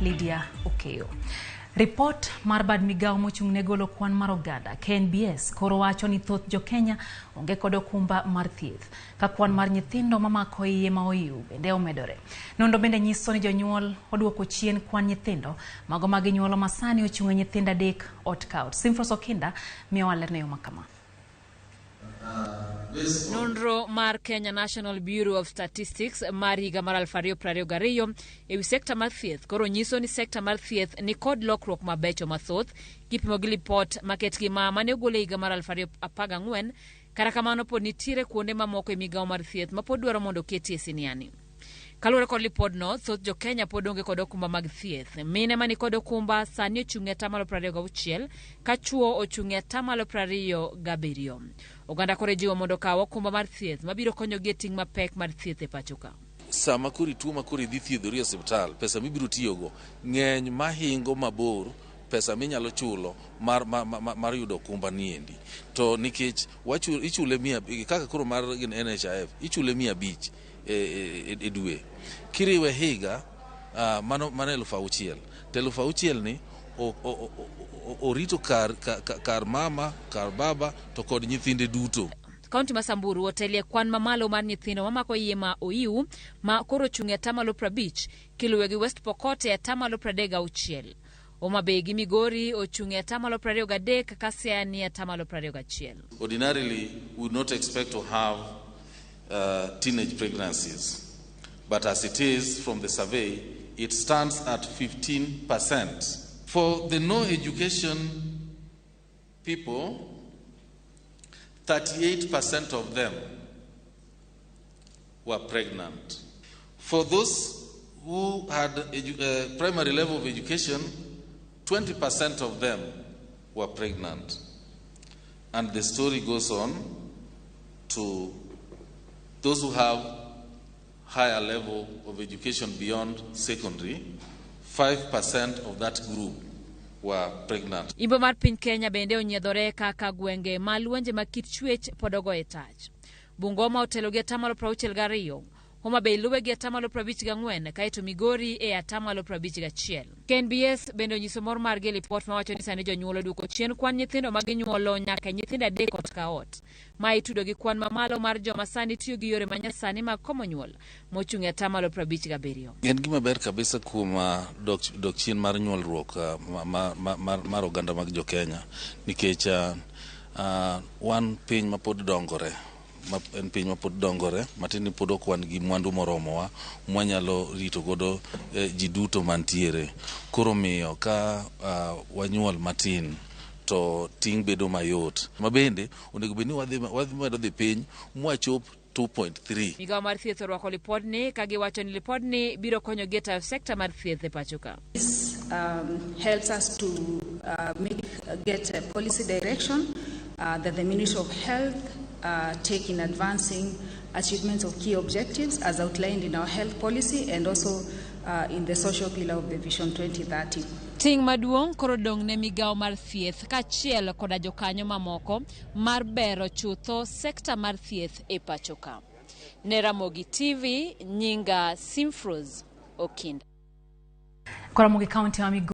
Lydia Okeyo. Ripot mar bad migawo mochung' ne golo kwan mar oganda KNBS koro wacho ni thoth jo-Kenya onge kod okumba mar thieth ka kwan mar nyithindo mamako iye ma oiw bende omedore. Nonro bende nyiso ni jonyuol oduoko chien kwan nyithindo mago ma ginyuolo masani ochung' e nyithindo 3 ot ka ot. Simfros Okinda miyowa ler ne yo makama. Nonro mar Kenya National Bureau of Statistics mar higa mar 2022 ewi sekta mar thieth koro nyiso ni sekta mar thieth ni kod lokruok mabecho mathoth kipimo gi lipot maket gi ma mane ogol e higa mar 2014. Kata kamano pod nitiere kuonde mamoko e migawo mar thieth ma pod dwaro mondo oketie siniani. Kaluwore kod lipodno, thoth jo-Kenya pod onge kod okumba mag thieth. Mine mani kod okumba sani ochung' e atamalo 26 ka chuo ochung' e atamalo 27. Oganda koro ijiwo mondo okaw okumba mar thieth mabiro konyogi e ting' mapek mar thieth e pacho ka. Sama koro ituo ma koro idhi thiedhori e osiptal, pesa mibiro tiyogo ng'eny mahingo mabor pesa minyalo chulo mar yudo okumba niendi. To nikech ichule mia, kaka koro mar NHIF, ichule 500 e dwe. Kiriwe higa, mano 6,000. To 6,000 ni orito kar mama, kar baba to kod nyithinde duto. Kaunti ma Samburu otelie kwan mamalo mar nyithindo mamako iye ma oiw ma koro ochung' e atamalo 50 kiluwe gi West Pokot e atamalo 36. Homa Bay gi Migori ochung' e atamalo 23 ka Siaya ni e atamalo 21. Ordinarily, we would not expect to have teenage pregnancies, but as it is from the survey, it stands at 15%. For the no education people, 38% of them were pregnant. For those who had primary level of education, 20% of them were pregnant. And the story goes on to those who have higher level of education beyond secondary, 5% of that group were pregnant. Imbo mar piny Kenya bende onyiedhore kaka gwenge ma lwenje ma kit chwech pod ogoye tach. Bungoma otelo gi atamalo 62, Homa Bay luwe gi atamalo 54, kaeto Migori e atamalo 51. KNBS bende onyiso mor margi e lipot mawacho ni sani jonyuol oduoko chien kwan nyithindo ma ginyuolo nyaka nyithindo 3 ot ka ot. Ma itudo gi kwan mamalo mar joma sani tiyo gi yore manyasani mag komo nyuol mochung' e atamalo 57. En gima ber kabisa kuom dok chien mar nyuolruok mar oganda mag jo-Kenya nikech wan piny ma pod dongore. En piny ma pod dongore, matiende ni pod ok wan gi mwandu moromowa mwanyalo rito godo ji duto mantiere. Koro miyo ka wanyuol matin to ting' bedo mayot. Ma bende onego bed ni wadhi medo dhi piny mwachop 2.3. Migawo mar thieth orwako lipodni ka giwacho ni lipodni biro konyogi e tayo sekta mar thieth e pacho ka. This helps us to get a policy direction that the Ministry of Health take in advancing achievements of key objectives as outlined in our health policy and also in the social pillar of the Vision 2030. Ting' maduong' koro dong' ne migawo mar thieth kaachiel koda jokanyo mamoko mar bero chutho sekta mar thieth e pacho ka. Ne Ramogi TV, nyinga Simfros Okinda. Koro Ramogi County ma Migori.